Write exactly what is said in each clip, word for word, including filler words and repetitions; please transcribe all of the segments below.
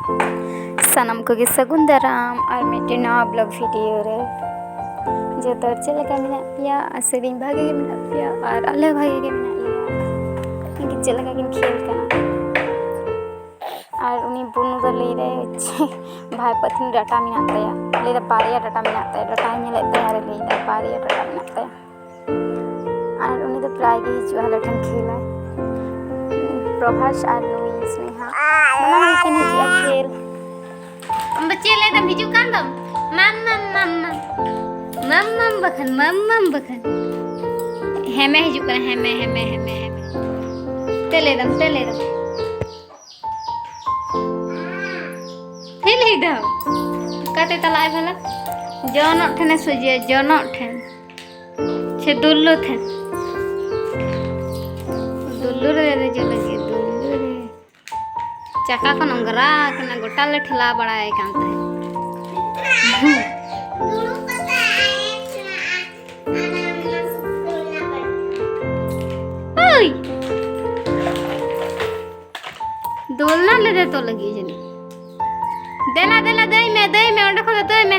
ᱥᱟᱱᱟᱢ ᱠᱚᱜᱮ ᱥᱟᱹᱜᱩᱱ ᱫᱟᱨᱟᱢ ᱟᱨ ᱢᱤᱫᱴᱮᱱ ᱱᱟᱣᱟ ᱵᱞᱚᱜ ᱵᱷᱤᱰᱤᱭᱳ ᱨᱮ᱾ ᱡᱚᱛᱚ ᱦᱚᱲ ᱪᱮᱫ ᱞᱮᱠᱟ ᱢᱮᱱᱟᱜ ᱯᱮᱭᱟ? ᱟᱥᱟᱭᱟᱹᱫᱟᱹᱧ ᱵᱷᱟᱜᱮ ᱜᱮ ᱢᱮᱱᱟᱜ ᱯᱮᱭᱟ ᱟᱨ ᱟᱞᱮ ᱦᱚᱸ ᱵᱷᱟᱜᱮ ᱜᱮ ᱢᱮᱱᱟᱜ ᱞᱮᱭᱟ᱾ ᱩᱱᱠᱤᱱ ᱪᱮᱫ ᱞᱮᱠᱟ ᱠᱤᱱ ᱠᱷᱮᱞ ᱠᱟᱱᱟ᱾ ᱟᱨ ᱩᱱᱤ ᱵᱩᱱᱩ ᱫᱚ ᱞᱟᱹᱭ ᱫᱟᱭ ᱡᱮ ᱵᱷᱟᱭᱯᱳ ᱴᱷᱮᱱ ᱰᱟᱴᱟ ᱢᱮᱱᱟᱜ ᱛᱟᱭᱟ, ᱞᱟᱹᱭ ᱫᱟ ᱵᱟᱨᱭᱟ ᱰᱟᱴᱟ ᱢᱮᱱᱟᱜ ᱛᱟᱭᱟ, ᱰᱟᱴᱟᱭ ᱧᱮᱞᱮᱫ ᱛᱟᱭᱟ ᱟᱨ ᱞᱟᱹᱭ ᱫᱟ ᱵᱟᱨᱭᱟ ᱰᱟᱴᱟ ᱢᱮᱱᱟᱜ ᱛᱟᱭᱟ᱾ ᱟᱨ ᱩᱱᱤ ᱫᱚ ᱯᱨᱟᱭ ᱜᱮ ᱦᱤᱡᱩᱜᱼᱟ ᱟᱞᱮ ᱴᱷᱮᱱ ᱠᱷᱮᱞᱟᱭ᱾ ᱯᱨᱚᱵᱷᱟᱥ ᱟᱨ ᱱᱩᱭ ᱥᱱᱮᱦᱟ ᱵᱟᱱᱟ ᱦᱚᱲ ᱠᱤᱱ ᱦᱤᱡᱩᱜᱼᱟ ᱠᱷᱮᱞ᱾ ᱟᱢ ᱫᱚ ᱪᱮᱫ ᱞᱟᱹᱭ ᱫᱟᱢ? ᱦᱤᱡᱩᱜ ᱠᱟᱱ ᱫᱚᱢ? ᱢᱟᱢ ᱢᱟᱢ ᱢᱟᱢ ᱢᱟᱢ᱾ ᱢᱟᱢ ᱢᱟᱢ ᱵᱟᱠᱷᱟᱱ, ᱢᱟᱢ ᱢᱟᱢ ᱵᱟᱠᱷᱟᱱ᱾ ᱦᱮᱢᱮ ᱦᱤᱡᱩᱜ ᱠᱟᱱᱟ, ᱦᱮᱢᱮ, ᱦᱮᱢᱮ, ᱦᱮᱢᱮ, ᱦᱮᱢᱮ᱾ ᱪᱮᱫ ᱞᱟᱹᱭ ᱫᱟᱢ? ᱪᱮᱫ ᱞᱟᱹᱭ ᱫᱟᱢ? ᱪᱮᱫ ᱞᱟᱹᱭ ᱫᱟᱢ? ᱚᱠᱟᱛᱮ ᱪᱟᱞᱟᱜ ᱟᱭ ᱵᱷᱟᱞᱟ? ᱡᱚᱱᱚᱜ ᱴᱷᱮᱱᱮ ᱥᱚᱡᱷᱮᱭᱟ, ᱡᱚᱱᱚᱜ ᱴᱷᱮᱱ᱾ ᱥᱮ ᱫᱩᱞᱞᱩ ᱴᱷᱮᱱ? ᱫᱩᱞᱞᱩ ᱨᱮ ᱫᱮᱡᱚᱜ ᱞᱟᱹᱜᱤᱫ, ᱫᱩᱞᱞᱩ ᱨᱮ᱾ ᱪᱟᱠᱟ ᱠᱚ ᱱᱚᱝᱨᱟ ᱟᱠᱟᱱᱟ, ᱜᱚᱴᱟ ᱞᱮ ᱴᱷᱮᱞᱟᱣ ᱵᱟᱲᱟᱭ ᱠᱟᱱ ᱛᱟᱦᱮᱸᱫ᱾ ᱳᱭ! ᱫᱳᱞᱱᱟ ᱞᱮᱫᱮ ᱛᱚ ᱞᱟᱹᱜᱤᱫ ᱡᱟᱹᱱᱤᱡ᱾ ᱫᱮᱞᱟ, ᱫᱮᱞᱟ, ᱫᱟᱹᱭ ᱢᱮ, ᱫᱟᱹᱭ ᱢᱮ, ᱚᱸᱰᱮ ᱠᱷᱚᱱ ᱫᱚ ᱫᱟᱹᱭ ᱢᱮ᱾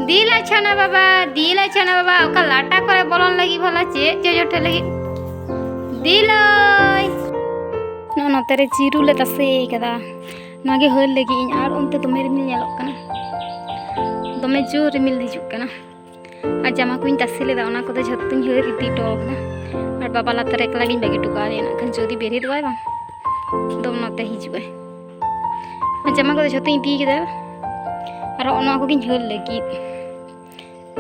ᱫᱤᱞᱟ ᱪᱷᱟᱱᱟ ᱵᱟᱵᱟ, ᱫᱤᱞᱟ ᱪᱷᱟᱱᱟ ᱵᱟᱵᱟ, ᱚᱠᱟ ᱞᱟᱴᱟ ᱠᱚᱨᱮ ᱵᱚᱞᱚᱱ ᱞᱟᱹᱜᱤᱫ ᱵᱷᱟᱞᱟ ᱪᱮᱫ ᱪᱚ ᱡᱚᱴᱮᱫ ᱞᱟᱹᱜᱤᱫ᱾ ᱫᱤᱞᱟᱹᱭ᱾ ᱱᱚᱜᱼᱚ ᱱᱚᱛᱮ ᱨᱮ ᱪᱤᱨᱩ ᱞᱮ ᱛᱟᱥᱮ ᱠᱟᱫᱟ᱾ ᱱᱚᱣᱟ ᱜᱮ ᱦᱟᱹᱨ ᱞᱟᱹᱜᱤᱫ ᱤᱧ, ᱟᱨ ᱚᱱᱛᱮ ᱫᱚᱢᱮ ᱨᱤᱢᱤᱞ ᱧᱮᱞᱚᱜ ᱠᱟᱱᱟ, ᱫᱚᱢᱮ ᱡᱳᱨ ᱨᱤᱢᱤᱞ ᱦᱤᱡᱩᱜ ᱠᱟᱱᱟ᱾ ᱟᱨ ᱡᱟᱢᱟ ᱠᱚᱧ ᱛᱟᱥᱮ ᱞᱮᱫᱟ, ᱚᱱᱟ ᱠᱚᱫᱚ ᱡᱷᱚᱛᱚᱧ ᱦᱟᱹᱨ ᱤᱫᱤ ᱦᱚᱴᱚ ᱠᱟᱫᱟ᱾ ᱟᱨ ᱵᱟᱵᱟ ᱞᱟᱛᱟᱨ ᱨᱮ ᱮᱠᱞᱟ ᱜᱤᱧ ᱵᱟᱹᱜᱤ ᱦᱚᱴᱚ ᱠᱟᱣᱫᱮᱭᱟ, ᱱᱟᱜ ᱠᱷᱟᱱ ᱡᱩᱫᱤ ᱵᱮᱨᱮᱫᱚᱜᱼᱟᱭ ᱵᱟᱝ, ᱫᱚᱢ ᱱᱚᱛᱮ ᱦᱤᱡᱩᱜᱼᱟᱭ᱾ ᱟᱨ ᱡᱟᱢᱟ ᱠᱚᱫᱚ ᱡᱷᱚᱛᱚᱧ ᱤᱫᱤ ᱠᱮᱫᱟ, ᱟᱨ ᱚᱱᱟ ᱠᱚᱜᱮᱧ ᱦᱟᱹᱨ ᱞᱟᱹᱜᱤᱫ᱾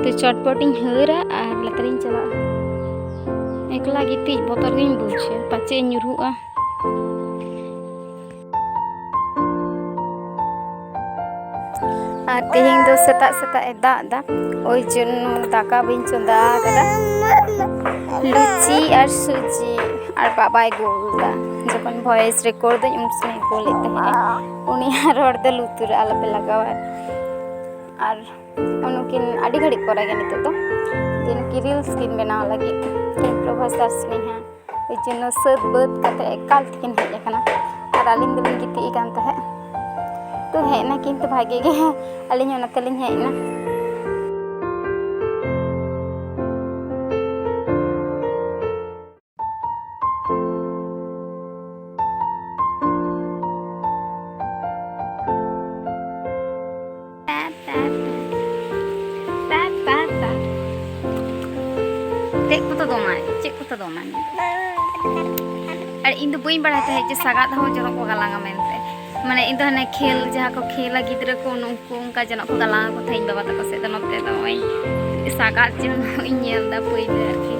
ᱛᱚ ᱪᱚᱴᱯᱚᱴ ᱤᱧ ᱦᱟᱹᱨᱟ ᱟᱨ ᱞᱟᱛᱟᱨᱤᱧ ᱪᱟᱞᱟᱜᱼᱟ᱾ ᱮᱠᱞᱟ ᱜᱤᱛᱤᱡ ᱵᱚᱛᱚᱨ ᱜᱤᱧ ᱵᱩᱡᱷᱟᱹᱣᱟ, ᱯᱟᱪᱮ ᱧᱩᱨᱦᱩᱜᱼᱟ᱾ ᱟᱨ ᱛᱮᱦᱮᱧ ᱫᱚ ᱥᱮᱛᱟᱜ ᱥᱮᱛᱟᱜ ᱮ ᱫᱟᱜ ᱮᱫᱟ, ᱳᱭ ᱡᱚᱱᱱᱚ ᱫᱟᱠᱟ ᱵᱟᱹᱧ ᱪᱚᱸᱫᱟ ᱟᱠᱟᱫᱟ᱾ ᱞᱩᱪᱤ ᱟᱨ ᱥᱩᱡᱤ, ᱟᱨ ᱵᱟᱵᱟᱭ ᱜᱳᱞ ᱮᱫᱟ᱾ ᱡᱚᱠᱷᱚᱱ ᱵᱷᱚᱭᱮᱥ ᱨᱮᱠᱚᱨᱰ ᱫᱟᱹᱧ, ᱩᱱ ᱥᱚᱢᱚᱭ ᱜᱳᱞᱮᱫ ᱛᱟᱦᱮᱸᱫ᱾ ᱩᱱᱤᱭᱟᱜ ᱨᱚᱲ ᱫᱚ ᱞᱩᱛᱩᱨ ᱨᱮ ᱟᱞᱚᱯᱮ ᱞᱟᱜᱟᱣᱟ᱾ ᱟᱨ ᱱᱩᱠᱤᱱ ᱟᱹᱰᱤ ᱜᱷᱟᱹᱲᱤᱡ ᱯᱚᱨᱮ ᱜᱮ ᱱᱤᱛᱚᱜ ᱫᱚ ᱡᱮ ᱱᱩᱠᱤᱱ ᱨᱤᱞᱥ ᱠᱤᱱ ᱵᱮᱱᱟᱣ ᱞᱟᱹᱜᱤᱫ ᱛᱮ ᱯᱨᱚᱵᱷᱟᱥ ᱟᱨ ᱥᱱᱮᱦᱟ ᱳᱭ ᱡᱚᱱᱱᱚ ᱥᱟᱹᱛ ᱵᱟᱹᱛ ᱠᱟᱛᱮ ᱮᱠᱟᱞ ᱛᱮᱠᱤᱱ ᱦᱮᱡ ᱟᱠᱟᱱᱟ᱾ ᱟᱨ ᱟᱹᱞᱤᱧ ᱫᱚᱞᱤᱧ ᱜᱤᱛᱤᱡ ᱟᱠᱟᱱ ᱛᱟᱦᱮᱸᱫ᱾ ᱛᱚ ᱦᱮᱡ ᱮᱱᱟ ᱠᱤᱱᱛᱩ ᱵᱷᱟᱜᱮ ᱜᱮ, ᱟᱹᱞᱤᱧ ᱦᱚᱸ ᱚᱱᱟᱛᱮᱞᱤᱧ ᱦᱮᱡ ᱮᱱᱟ᱾ ᱪᱮᱫ ᱠᱚᱛᱚ ᱫᱚᱢᱟᱭ, ᱪᱮᱫ ᱠᱚᱛᱚ ᱫᱚᱢᱟᱭ᱾ ᱟᱨ ᱤᱧ ᱫᱚ ᱵᱟᱹᱧ ᱵᱟᱲᱟᱭ ᱛᱟᱦᱮᱸᱫ ᱡᱮ ᱥᱟᱜᱟᱫ ᱦᱚᱸ ᱡᱚᱱᱚᱜ ᱠᱚ ᱜᱟᱞᱟᱝᱟ ᱢᱮᱱᱛᱮ᱾ ᱢᱟᱱᱮ ᱤᱧ ᱫᱚ ᱦᱟᱱᱮ ᱠᱷᱮᱞ, ᱡᱟᱦᱟᱸ ᱠᱚ ᱠᱷᱮᱞᱟ ᱜᱤᱫᱽᱨᱟᱹ ᱠᱚ, ᱩᱱᱠᱩ ᱚᱱᱠᱟ ᱡᱚᱱᱚᱜ ᱠᱚ ᱜᱟᱞᱟᱝ ᱟᱠᱚ ᱛᱟᱦᱮᱸᱫ ᱤᱧ ᱵᱟᱵᱟ ᱛᱟᱠᱚ ᱥᱮᱫ ᱫᱚ᱾ ᱱᱚᱛᱮ ᱫᱚ ᱱᱚᱜᱼᱚᱭ ᱥᱟᱜᱟᱫ ᱡᱚᱱᱚᱜ ᱤᱧ ᱧᱮᱞ ᱮᱫᱟ ᱯᱳᱭᱞᱳ ᱟᱨᱠᱤ᱾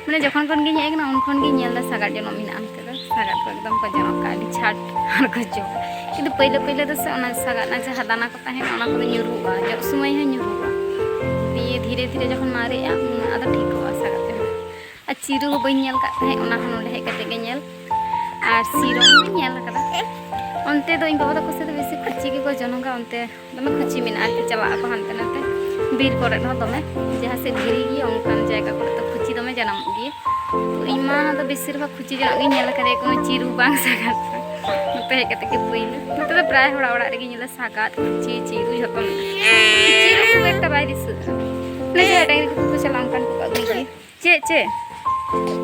ᱢᱟᱱᱮ ᱡᱚᱠᱷᱚᱱ ᱠᱷᱚᱱ ᱜᱤᱧ ᱦᱮᱡ ᱟᱠᱟᱱᱟ ᱩᱱ ᱠᱷᱚᱱ ᱜᱤᱧ ᱧᱮᱞ ᱮᱫᱟ ᱥᱟᱜᱟᱫ ᱡᱚᱱᱚᱜ ᱢᱮᱱᱟᱜᱼᱟ ᱱᱚᱛᱮ ᱫᱚ᱾ ᱥᱟᱜᱟᱫ ᱠᱚ ᱮᱠᱫᱚᱢ ᱠᱚ ᱡᱚᱱᱚᱜ ᱠᱟᱜᱼᱟ, ᱟᱹᱰᱤ ᱪᱷᱟᱴ ᱟᱨ ᱠᱚ ᱡᱚᱜ᱾ ᱠᱤᱱᱛᱩ ᱯᱟᱹᱭᱞᱟᱹ ᱯᱟᱹᱭᱞᱟᱹ ᱫᱚ ᱥᱮ ᱚᱱᱟ ᱥᱟᱜᱟᱫ ᱨᱮᱱᱟᱜ ᱡᱟᱦᱟᱸ ᱫᱟᱱᱟ ᱠᱚ ᱛᱟᱦᱮᱱᱟ ᱚᱱᱟ ᱠᱚᱫᱚ ᱧᱩᱨᱩᱜᱼᱟ, ᱡᱚᱜ ᱥᱚᱢᱚᱭ ᱦᱚᱸ ᱧᱩᱨᱩᱜᱼᱟ᱾ ᱫᱤᱭᱮ ᱫᱷᱤᱨᱮ ᱫᱷᱤᱨᱮ ᱡᱚᱠᱷᱚᱱ ᱢᱟᱨᱮᱜᱼᱟ ᱩᱱ ᱟᱫᱚ ᱴᱷᱤᱠᱚᱜᱼᱟ ᱥᱟᱜᱟᱫ ᱡᱚᱱᱚᱜ᱾ ᱟᱨ ᱪᱤᱨᱩ ᱦᱚᱸ ᱵᱟᱹᱧ ᱧᱮᱞ ᱟᱠᱟᱫ ᱛᱟᱦᱮᱸᱫ, ᱚᱱᱟ ᱦᱚᱸ ᱱᱚᱰᱮ ᱦᱮᱡ ᱠᱟᱛᱮ ᱜᱮ ᱧᱮᱞ᱾ ᱟᱨ ᱥᱤᱨᱚᱢ ᱦᱚᱸᱧ ᱧᱮᱞ ᱟᱠᱟᱫᱟ᱾ ᱚᱱᱛᱮ ᱫᱚ ᱤᱧ ᱵᱟᱵᱟ ᱛᱟᱠᱚ ᱥᱮᱫ ᱫᱚ ᱵᱮᱥᱤ ᱠᱷᱩᱪᱤ ᱜᱮᱠᱚ ᱡᱚᱱᱚᱜᱟ, ᱚᱱᱛᱮ ᱫᱚᱢᱮ ᱠᱷᱩᱪᱤ ᱢᱮᱱᱟᱜᱼᱟ ᱟᱨᱠᱤ, ᱪᱟᱞᱟᱜ ᱟᱠᱚ ᱦᱟᱱᱛᱮ ᱱᱟᱛᱮ᱾ ᱵᱤᱨ ᱠᱚᱨᱮ ᱦᱚᱸ ᱫᱚᱢᱮ, ᱡᱟᱦᱟᱸ ᱥᱮᱫ ᱫᱷᱤᱨᱤ ᱜᱮᱭᱟ ᱚᱱᱠᱟᱱ ᱡᱟᱭᱜᱟ ᱠᱚᱨᱮ ᱫᱚ ᱠᱷᱩᱪᱤ ᱫᱚᱢᱮ ᱡᱟᱱᱟᱢᱚᱜ ᱜᱮᱭᱟ᱾ ᱛᱚ ᱤᱧ ᱢᱟ ᱫᱚ ᱵᱮᱥᱤᱨ ᱵᱷᱟᱜᱽ ᱠᱷᱩᱪᱤ ᱡᱚᱱᱚᱜ ᱜᱤᱧ ᱧᱮᱞ ᱟᱠᱟᱫᱮᱭᱟ, ᱠᱳᱱᱳ ᱪᱤᱨᱩ ᱵᱟᱝ ᱥᱟᱜᱟᱫ ᱵᱟᱝ᱾ ᱱᱚᱛᱮ ᱦᱮᱡ ᱠᱟᱛᱮ ᱜᱮ ᱯᱩᱭᱞᱩ᱾ ᱱᱚᱛᱮ ᱫᱚ ᱯᱨᱟᱭ ᱦᱚᱲᱟᱜ ᱚᱲᱟᱜ ᱨᱮᱜᱮ ᱧᱮᱞᱟ ᱥᱟᱜᱟᱫ, ᱠᱷᱩᱪᱤ, ᱪᱤᱨᱩ ᱡᱷᱚᱛᱚ ᱢᱮᱱᱟᱜᱼᱟ᱾ ᱪᱤᱨᱩ ᱠᱷᱩᱵ ᱮᱠᱴᱟ ᱵᱟᱭ ᱫᱤᱥᱟᱹᱜᱼᱟ᱾ ᱚᱱᱮ ᱡᱟᱦᱟᱸᱭ ᱰᱟᱝᱨᱤ ᱜᱩᱯᱤ ᱠᱚ ᱪᱟᱞᱟᱜᱼᱟ ᱚᱱᱠᱟᱱ ᱠᱚᱠᱚ ᱟᱹᱜᱩᱭ ᱜᱮᱭᱟ᱾ ᱪᱮᱫ, ᱪᱮᱫ?